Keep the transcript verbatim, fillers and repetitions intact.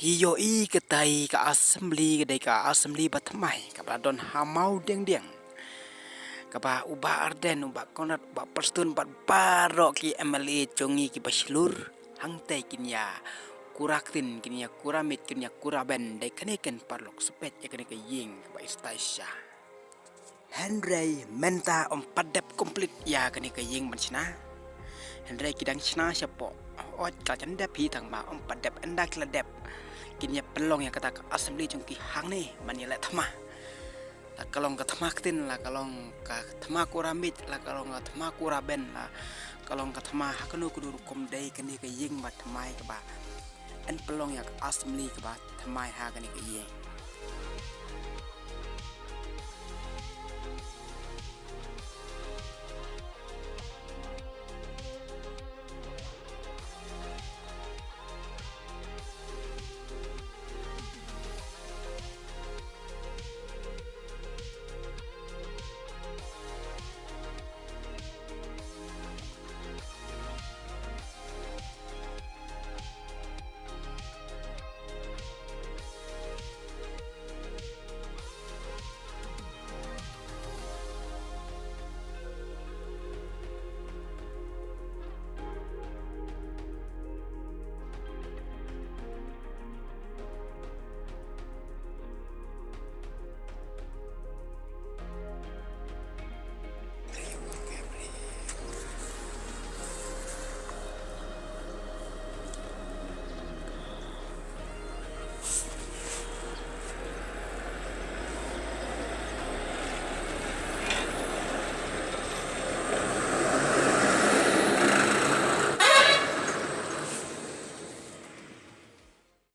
Ïohi katai ka assembly ka dei ka assembly ba thymmai kaba la don ha Mawdiangdiang, kaba u Bah Ardent, u Bah Conrad, u Bah Prestone bad baroh ki M L A jong ngi kiba shlur hangtai kin ïa kura ktien, kin ïa kura miej, kin ïa kura beiñ. Dei kane keiñ paralok, sa peit ïa kane ka ïing kaba i stai sha. Hynrei mynta ym pat dep complete ïa kane ka ïing ban shna. Hynrei ki dang shna shapoh. Ot ka jan dep hi tang ba ym pat dep, ynda ki la dep, kin ïa pynlong ïa kata ka assembly jong ki hangne ban ïa leh thma. La ka long ka thma ktien, la ka long ka thma kura miej, la ka long ka thma kura beiñ, la ka long ka thma ha kano kano rukom, dei kane ka ïing ba thymmai kaba yn pynlong ïa ka assembly kaba thymmai ha kane ka ïing.